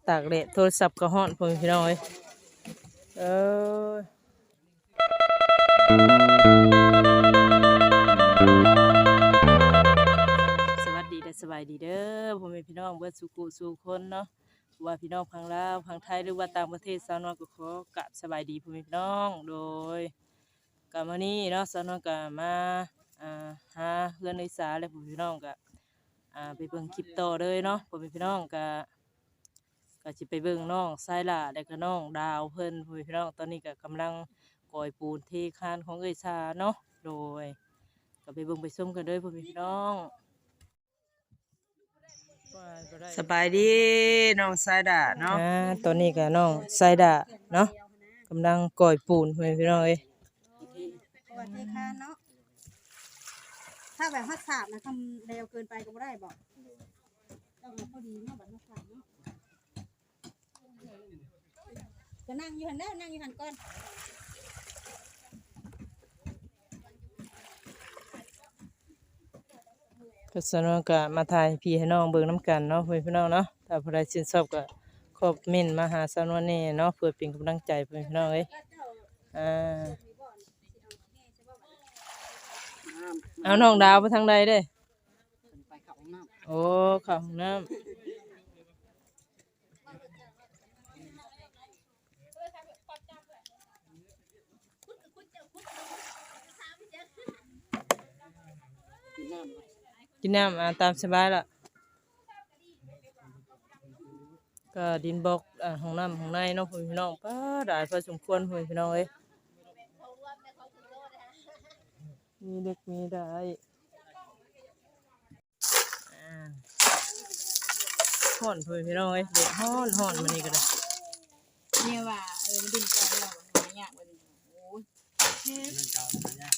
ຕາກແດດ ໂທລະສັບກໍຮ້ອນ ພໍ່ແມ່ພີ່ນ້ອງເອີຍ. ເອີ ສະຫວັດດີ ແລະ ສະບາຍດີເດີ ພໍ່ແມ່ພີ່ນ້ອງເບິດສູ່ຜູ້ສູ່ຄົນເນາະ, ບໍ່ວ່າພີ່ນ້ອງຝັ່ງລາວ ຝັ່ງໄທ ຫຼືວ່າຕ່າງປະເທດ, ສາວນວນກໍຂໍກາບສະບາຍດີພໍ່ແມ່ພີ່ນ້ອງ. ໂດຍ ກໍມື້ນີ້ເນາະ ສາວນວນກໍມາ ອ່າ ຫາເຮືອນເອື້ອຍສາ ແລະ ພໍ່ແມ່ພີ່ນ້ອງກໍ ອ່າ ໄປເບິ່ງຄລິບຕໍ່ເລີຍເນາະ ພໍ່ແມ່ພີ່ນ້ອງ. ກໍ ກໍຊິໄປເບິ່ງນ້ອງຊາຍຫຼ້າ ແລະກໍນ້ອງດາວເພິ່ນ ພໍ່ແມ່ພີ່ນ້ອງ. ຕອນນີ້ກໍກຳລັງກ່ອຍປູນເທຄານຂອງເອື້ອຍສາເນາະ. ໂດຍ ກໍໄປເບິ່ງໄປຊົມກັນເດີ ພໍ່ແມ່ພີ່ນ້ອງ. ສະບາຍດີນ້ອງຊາຍຫຼ້າເນາະ. ອ່າ ຕອນນີ້ກໍນ້ອງຊາຍຫຼ້າເນາະ ກຳລັງກ່ອຍປູນ ພໍ່ແມ່ພີ່ນ້ອງເອີຍ. ເພາະວ່າເທຄານເນາະ ຖ້າແບບຮອດສາບນະ ຄຳແລວເກີນໄປກໍບໍ່ໄດ້ບໍ? ຕ້ອງເອົາພໍດີເນາະ ບັດຮອດສາບເນາະ. ກໍນັ່ງຢູ່ຫັ້ນເດີ ນັ່ງຢູ່ຫັ້ນກ່ອນ. ກໍສາວນວນກໍມາຖ່າຍໃຫ້ພີ່ໃຫ້ນ້ອງເບິ່ງນຳກັນເນາະ ພໍ່ແມ່ພີ່ນ້ອງເນາະ. ຖ້າຜູ້ໃດຊື່ນຊອບກໍຄອມເມັນມາຫາສາວນວນແດ່ເນາະ ເພື່ອເປັນກຳລັງໃຈ ພໍ່ແມ່ພີ່ນ້ອງເອີຍ. ອ່າ ເອົາ ນ້ອງດາວໄປທາງໃດເດ້? ໄປເຂົ້າຫ້ອງນ້ຳ. ໂອ້ ເຂົ້າຫ້ອງນ້ຳ. ກິນນ້ຳ ອ່າ ຕາມສະບາຍລະ. ກໍດິນບລັອກ ອ່າ ຫ້ອງນ້ຳຫ້ອງໃນເນາະ ພໍ່ແມ່ພີ່ນ້ອງ. ປ້າ ຫຼາຍພໍສົມຄວນ ພໍ່ແມ່ພີ່ນ້ອງເອີຍ. ມີເຫຼັກມີໄດ້. ອ່າ ຮ້ອນ ພໍ່ແມ່ພີ່ນ້ອງເອີຍ ແດດຮ້ອນໆ ມື້ນີ້ກໍໄດ້. ແມ່ວ່າ ເອີ ມັນດຶງເຈົ້າແລ້ວຫາຍາກວ່ານີ້. ໂອ້ຍ ມັນເຈົ້າຫາຍາກ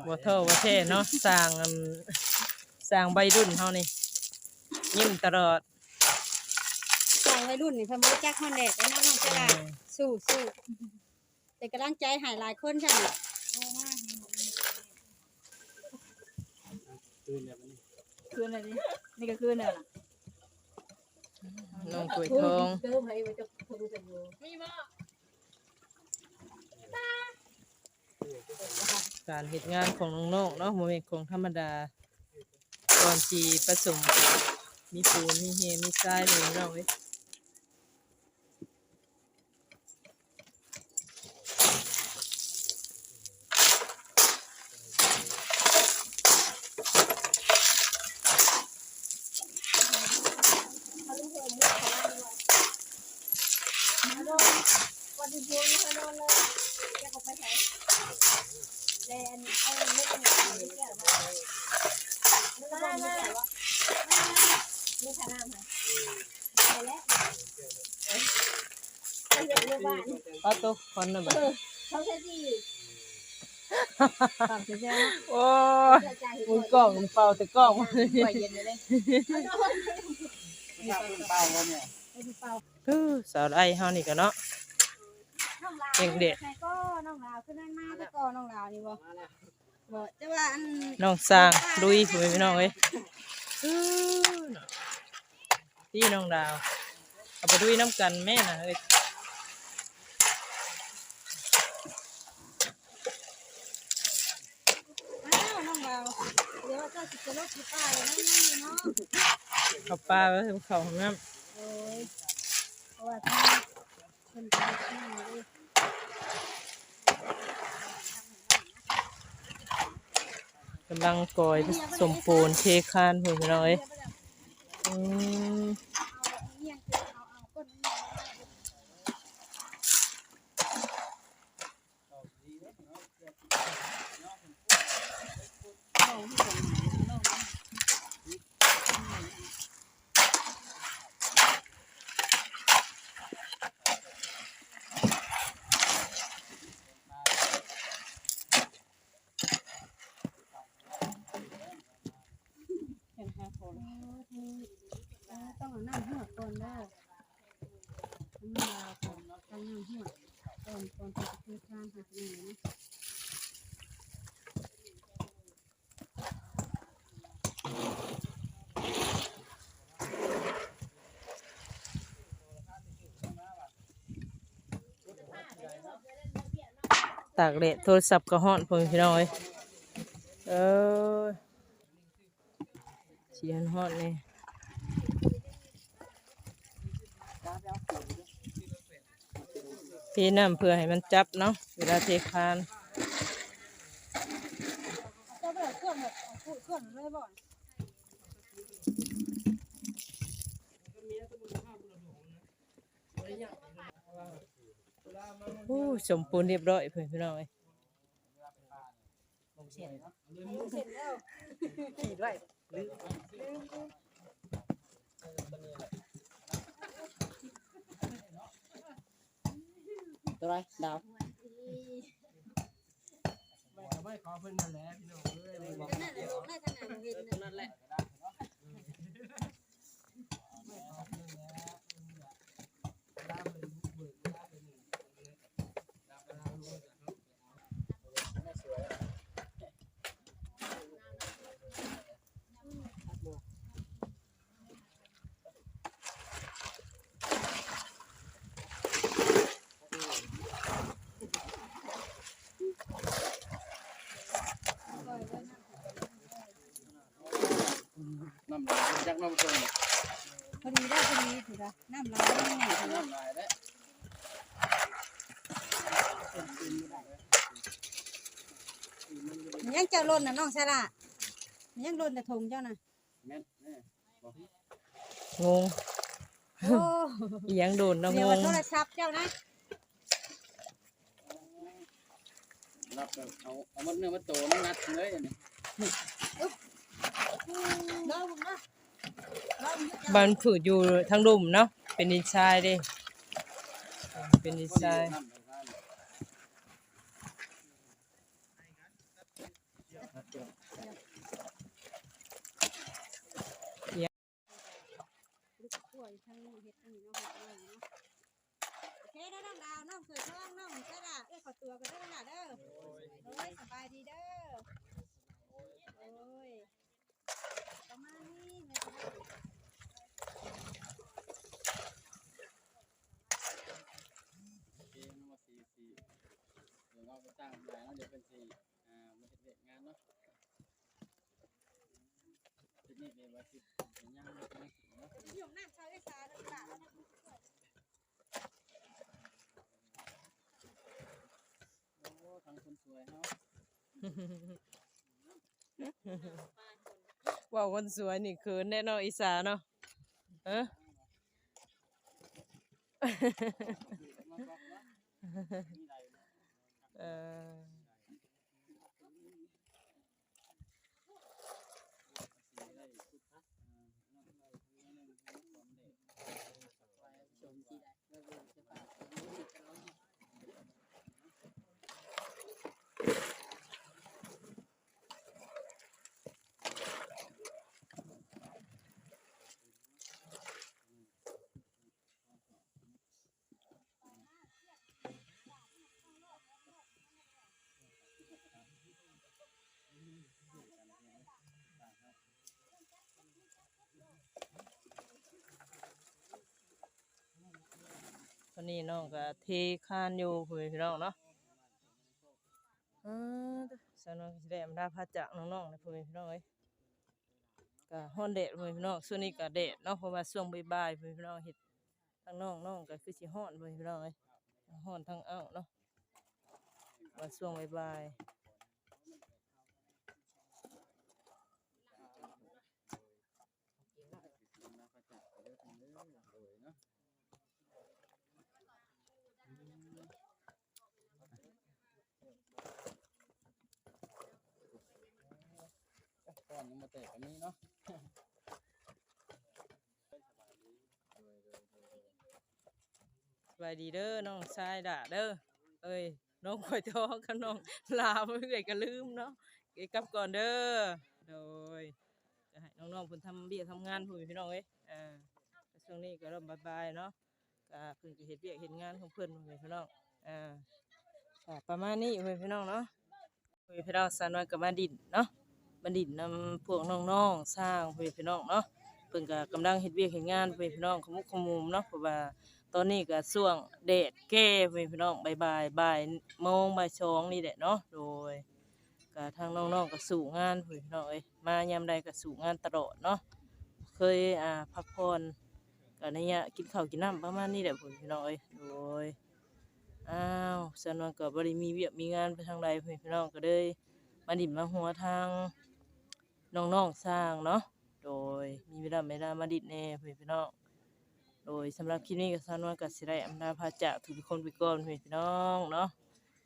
ບໍ່ທໍ້ບໍ່ແທ້ເນາະ. ສ້າງ ອັນ ສ້າງໄວລຸ້ນເຮົານີ້ ຍິ້ມຕະຫຼອດ. ສ້າງໄວລຸ້ນນີ້ເພິ່ນບໍ່ຮູ້ຈັກຮ້ອນແດດເນາະ ນ້ອງຈະລາ. ເອີ ສູ້ໆ. ເປັນກຳລັງໃຈໃຫ້ຫຼາຍຄົນຊັ້ນ. ຄືນແລ້ວນີ້ ຄືນແລ້ວນີ້ ນີ້ກໍຄືນແລ້ວນະ. ນ້ອງກວຍທອງ ມີບໍ່? ການເຮັດງານຂອງນ້ອງໆເນາະ ບໍ່ແມ່ນຂອງທຳມະດາ. ກ່ອນຊິປະສົມ ມີປູນ ມີແຮ່ ມີຊາຍ ພີ່ນ້ອງເອີຍ. ປາໂຕ ຄວັນນະບາດ. ເອີ ເຂົາໃສ່ສີ ໂອ້ຍ ມືກ້ອງເປົ່າແຕ່ກ້ອງ ເຢັນເລີຍ ເປົ່າແລ້ວ. ເອີ ສາວໄລເຮົານີ້ກໍເນາະ ນ້ອງລາວ ເກັ່ງເດະ ໃສກໍນ້ອງລາວ ຄືນັ້ນມາແຕ່ກໍນ້ອງລາວນີ້ບໍ່? ບໍ່ ແຕ່ວ່າອັນ ນ້ອງຊ່າງລຸຍ ພໍ່ແມ່ພີ່ນ້ອງເອີຍ. ເອີ ເນາະ ຕິນ້ອງດາວ ເອົາໄປລຸຍນຳກັນແມ່ນະເອີຍ. ອ້າວ ນ້ອງລາວ ດຽວເຈົ້າຊິໄປລົບຢູ່ປ່າແລ້ວເນາະ ເຂົ້າປ່າໄປ ເຂົ້າຫ້ອງນ້ຳ. ໂອ້ຍ ເພາະວ່າ ກຳລັງກອຍສົມປູນເທຄານພຸ້ນ ພີ່ນ້ອງເອີຍ. ອືມ. ຕ້ອງເອົານ້ຳຫວດກ່ອນເດີ ນ້ຳລາວກ່ອນ ຕັ້ງນ້ຳຫວດກ່ອນ ກ່ອນທີ່ຈະເທທານໃຫ້ເນາະ. ຕາກແດດ ໂທລະສັບກໍຮ້ອນ ພໍ່ແມ່ພີ່ນ້ອງເອີຍ. ເອີ ຊິຮ້ອນໆແດ່ ເທນ້ຳເພື່ອໃຫ້ມັນຈັບເນາະ ເວລາເທຄານ. ໂອ້ ສົມປູນຮຽບຮ້ອຍ ເພື່ອນພີ່ນ້ອງເອີຍ. ຕົວໃດດາວ? ນ້ຳຫຼາຍ ຈັກນ້ຳເຄິ່ງ ພໍດີໄດ້ ພໍດີ ຖືວ່ານ້ຳຫຼາຍ ນ້ຳຫຼາຍເດ້. ມັນຍັງເຈົ້າຫຼົ່ນນະນ້ອງຊາລາ ມັນຍັງຫຼົ່ນແຕ່ຖົງເຈົ້ານະ. ແມ່ນແນ່ ງົງ ໂອ້ ອີ່ຫຍັງໂດນເນາະ ດຽວວ່າ ງົງ ໂທລະສັບເຈົ້ານະ. ລັດແບບເອົາ ເອົາໝົດເນື້ອໝົດໂຕມາລັດເລີຍອັນນີ້. ບ້ານຜືດຢູ່ທາງລຸ່ມເນາະ ເປັນດິນຊາຍເດ້ ເປັນດິນຊາຍ. ໂອເຄເດີນ້ອງດາວ ນ້ອງສວຍທອງ ນ້ອງໄຊລາ ເອື້ອຍຂໍຕົວກ່ອນເດີນ້ອງຫຼ້າເດີ. ໂດຍ ສະບາຍດີເດີ. ໂດຍ ປະມານນີ້ແມ່ນ. ໂອເຄ ນ້ອງວ່າຊິ ຊິ ດຽວເຮົາໄປຕັ້ງຫຼາຍເນາະ ດຽວເພິ່ນຊິ ອ່າ ມາເຮັດວຽກງານເນາະ. ເຮັດວຽກເລີຍວ່າຊິຍ່າງເຮັດງານເນາະ. ຢູ່ນ້ຳເຊົາໄດ້ສາເດີຫຼ້າ. ໂອ້ ທັງຄົນສວຍເຮົາ ເວົ້າຄົນສວຍນີ້ເຂີນແນ່ເນາະ ອີສາເນາະ. ເອີ ເອີ. ຕອນນີ້ນ້ອງກໍເທຄານຢູ່ ພໍ່ແມ່ພີ່ນ້ອງເນາະ. ເອີ ສາວນ້ອຍກໍຊິໄດ້ອຳລາພາຈາກນ້ອງໆແລ້ວ ພໍ່ແມ່ພີ່ນ້ອງເອີຍ. ກໍຮ້ອນແດດ ພໍ່ແມ່ພີ່ນ້ອງ, ຊ່ວງນີ້ກໍແດດເນາະ ເພາະວ່າຊ່ວງບ່າຍໆ ພໍ່ແມ່ພີ່ນ້ອງ ເຮັດ ທາງນ້ອງ ນ້ອງກໍຄືຊິຮ້ອນ ພໍ່ແມ່ພີ່ນ້ອງເອີຍ, ຮ້ອນທາງອ້າວເນາະ ວ່າຊ່ວງບ່າຍໆ. ກ້ອນຍັງບໍ່ແຕກກໍມີເນາະ. ສະບາຍດີເດີນ້ອງຊາຍຫຼ້າເດີ. ເອີຍ ນ້ອງຂ້ອຍທ້ອງກັບນ້ອງຫຼ້າ ເອື້ອຍກໍລືມເນາະ. ເອີຍ ກັບກ່ອນເດີ. ໂດຍ ຈະໃຫ້ນ້ອງໆເພິ່ນທຳວຽກທຳງານພຸ້ນ ພີ່ນ້ອງເອີຍ. ອ່າ ຊ່ວງນີ້ກໍເລີ່ມບ່າຍໆເນາະ. ກະເພິ່ນກະເຮັດວຽກເຮັດງານຂອງເພິ່ນ ພໍ່ແມ່ພີ່ນ້ອງ. ອ່າ ກະປະມານນີ້ ພໍ່ແມ່ພີ່ນ້ອງເນາະ. ພໍ່ແມ່ພີ່ນ້ອງ ສາວນ້ອຍກະມາດິນເນາະ ມາດິນນຳພວກນ້ອງໆຊ່າງ ພໍ່ແມ່ພີ່ນ້ອງເນາະ. ເພິ່ນກະກຳລັງເຮັດວຽກເຮັດງານ ພໍ່ແມ່ພີ່ນ້ອງ ຂະມຸກຂະມຸມເນາະ ເພາະວ່າເ ຕອນນີ້ກໍຊ່ວງແດດແກ່ ພໍ່ແມ່ພີ່ນ້ອງ ບ່າຍໆ ບ່າຍໂມງ ບ່າຍສອງນີ້ແຫຼະເນາະ. ໂດຍ ກໍທາງນ້ອງໆກໍສູ້ງານ ພໍ່ແມ່ພີ່ນ້ອງເອີຍ ມາຍາມໃດກໍສູ້ງານຕະຫຼອດເນາະ ບໍ່ເຄີຍ ອ່າ ພັກຜ່ອນ ກໍໄລຍະກິນເຂົ້າກິນນ້ຳປະມານນີ້ແຫຼະ ພໍ່ແມ່ພີ່ນ້ອງເອີຍ. ໂດຍ ອ້າວ ສາວນວນກໍບໍ່ໄດ້ມີວຽກມີງານໄປທາງໃດ ພໍ່ແມ່ພີ່ນ້ອງ ກໍເລີຍມາດິ້ນມາຫົວທາງນ້ອງໆຊ່າງເນາະ. ໂດຍ ມີເວລາ ເວລາມາດິ້ນແດ່ ພໍ່ແມ່ພີ່ນ້ອງ. ໂດຍ ສຳລັບຄລິບນີ້ກໍສາວນວນກໍຊິໄດ້ອຳລາພາຈາກທຸກໆຄົນໄປກ່ອນ ພໍ່ແມ່ພີ່ນ້ອງເນາະ.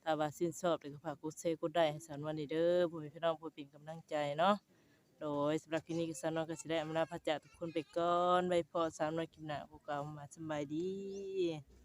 ຖ້າວ່າຊື່ນຊອບແລ້ວກໍຝາກກົດແຊ ກົດໄລໃຫ້ສາວນວນແດ່ເດີ ພໍ່ແມ່ພີ່ນ້ອງ ເພື່ອເປັນກຳລັງໃຈເນາະ. ໂດຍ ສຳລັບຄລິບນີ້ກໍສາວນວນກໍຊິໄດ້ອຳລາພາຈາກທຸກຄົນໄປກ່ອນ ໄວ້ພໍ້ສາວນວນຄລິບໜ້າ ພວກເຮົາມາ ສຳບາຍດີ.